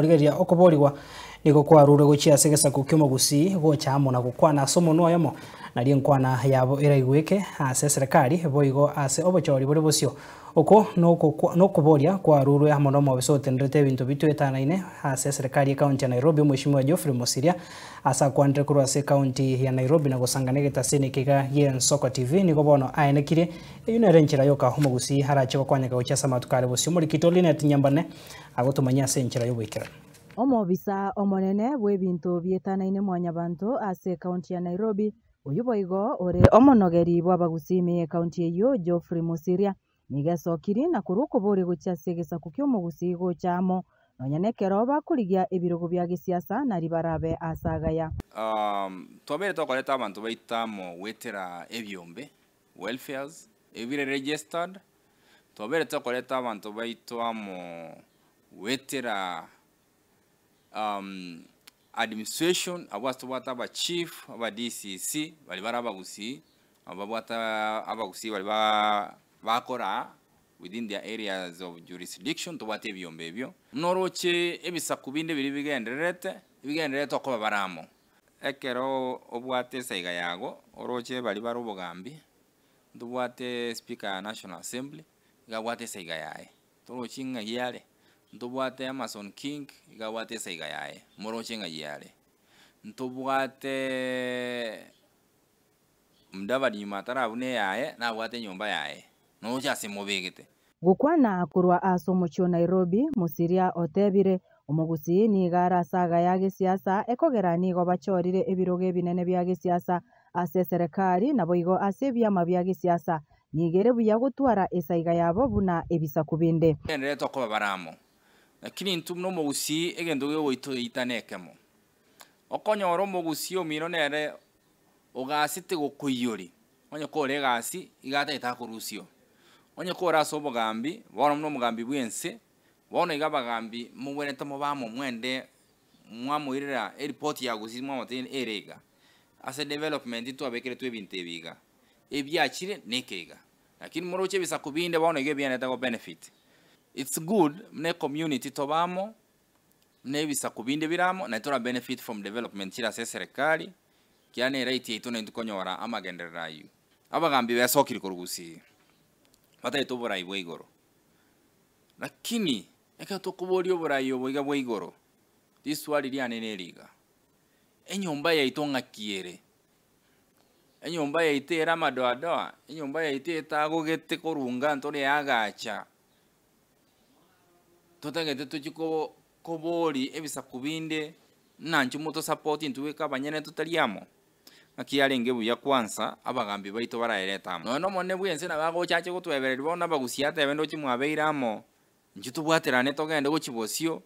Rigereria okoborigwa nigo kwarurwe gochia ase egesaku ki'omogusii gocha amo na gokwana ase omonwa oyomo, nario enkwana yabo eraigweke ase eserekari, boigo ase obochori bore bosio. Okwo nokoboria kwarurwe amo nomobisa otenerete ebinto bitwetanaine ase eserekari y'ekaunti ya Nairobi Omweshimiwa Geoffrey Mosiria ase akwanire korwa ase ekaunti ya Nairobi na gosangana egetasini ekiga gi'Ensoko TV nigo bono aenekirie eyio nere enchera yoka omogusii arache gokonyeka gochia ase amatuko are bosio. Omorikito Linet Nyambane agotomanyia ase enchera y'oboikeranu. Omobisa omonene bw'ebinto bietanaine mwanyabanto ase ekaunti ya Nairobi, oyio boigo ore omonogeri bw'abagusii ime y'ekaunti eyio Geoffrey Mosiria, nigo esokiri na korwa okoboria gochia ase egesaku ki'omogusii gocha amo, nonya nekero bakorigia ebirogo bia gesiasa nari barabe ase agaya. Twabeire tokoreta abanto baito amo goetera ebiombe, welfares, ebire registered, Twabeire tokoreta abanto baito amo goetera administration abwo ase tobwate aba chief, aba DCC baria bare abagusii, abwo babwate abagusii baria ba bakoraa within their areas of jurisdiction tobwate ebiombe ebio. Buna oroche ebisaku binde biria bigendererete, ebigendererete okoba bare amo. Ekero obwate esaiga yago, oroche baria bare obogambi, Ntobwate speaker ya National Assembly, iga abwate esaiga yaye, torochi ng'ai are. Ntobwate Amason King, iga abwate esaiga yaye, moroche ng'ai are. Ntobwate Mudavadi nyuma atarabuna eyaye, nabwate enyomba yaye, noroche ase mobegete. Gokwana korwa ase omochie o Nairobi, Mosiria otebire, Omogusii nigo are ase agaya agesiasa ekogera nigo bachorire ebirogo ebinene bia gesiasa ase eserekari naboigo ase ebiama bia gesiasa. Nigo ere buya gotwara esaiga yabo buna ebisaku binde. Gendererete okoba bare amo. Lakini intwe buna omogusii egento gegoitoita nekemo. Okonyora omogusii omino nere ogasete gokoiyori, onye kore egasi iga atagete akorusio. Onye kore ase obogambi, bono buna omogambi bwense, Bono iga abagambi mogwenerete mobe amo mwende mwamoirera eripoti ya gusii mwamotebia ere iga, ase development twabekeretwe ebinto ebi iga, ebiachire neke iga. Lakini moroche ebisaku binde bono iga ebigenderete go benefit. It's good buna ecommunity tobe amo, buna ebisaku binde bire amo, naende tora benefit from development chire ase eserekari, ekiagera ne right yaito naintwe konyora amagenderero aywo. Abagambi besokire korwa gusii, batagete oborai bwa igoro. Lakini ekero tokoboria oborai obo iga bwa igoro, riswali riane neri iga, Enyomba yaito ng'aki ere? Enyomba yaito ere amadoadoa? Enyomba yaito etagogete korunga ntore agacha, totagete tochie ko koboria ebisaku binde ng'a inchuo motosapoti intwe bweka abanyene totari amo? Naki yarenge buya kwansa abagambi baito barayerete amo. Nonya nomonene bw'ense nabo agocha ache gotwebereria bono abagusia atebe ndoche mwabeire amo, inchuo tobwaterane togende gochia bosio,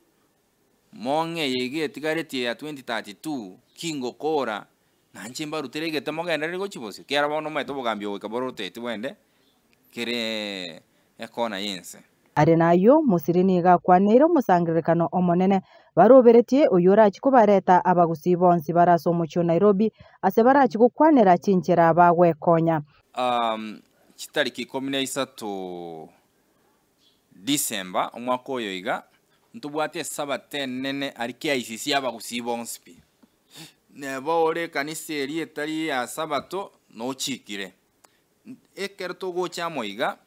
mong'e eye iga etigaretie ya 2032 ki ngokora, nanche mbarutere egete mogenderere gochia bosio, ekiagera bono omanyete obogambi obo goika boroteti bwende kere ekona y'ense. Are nayio, Mosiri nigo akwaneire omosangererekano omonene baroberetie oyio orachie kobareta abagusii bonsi bare ase omochie o Nairobi ase barachie gokwanera chinchera bagwekonya. Chitariki ikomi na isato December omwaka oyo iga, ntobwate esabato enene aria KICC y'abagusii bonsi pi. Neba ore ekanisa eria etari ya sabato nochikire. Ekero togocha amo iga,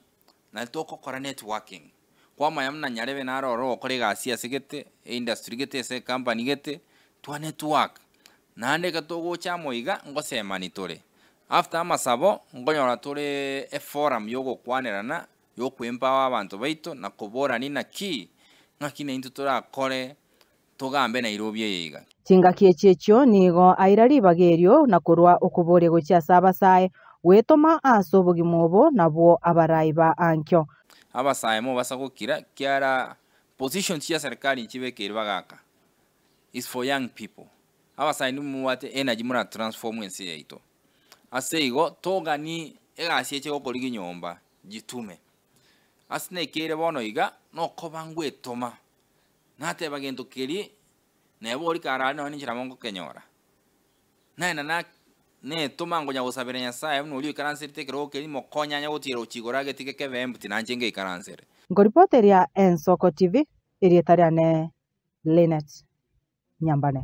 Nari togokora networking, kwamanya buna nyarebe naro ororo ogokora egasi ase gete, eindustry gete ase ecompany gete, twa network. Naende ekero togocha amo iga, ngosemani tore. After amasabo, nkonyora tore eforum ya ogokwanerana, ya okoempower abanto baito na koborani naki, ng'aki naintwe torakore togambe Nairobi eye iga. Chingaki echi echio nigo aira ribaga erio na korwa okoboria gochia ase abasae, gwetoma ase obogima obo nabwo abarai ba ankio. Abasae mobasa gokira kiara positions chia serikali nchibekeire bagaka is for young people. Abasae nimwe mobwate energy mora transform ense yaito. Ase igo togani egasi eche gokorigia nyomba jitume. Ase nekeire bono iga nokoba ngwetoma Nateba gento keria, neba oria kare aria nonya ninche nabo ngokenyora. Naenda na netoma ngonya gosabera Nyasaye buna oria oikaranserete ekerogo keria mokonye anye gotiira gochia igoro agetige kebe empty nanche ngeikaransere. Nkoripoteria Ensoko TV, erieta riane Linet Nyambane.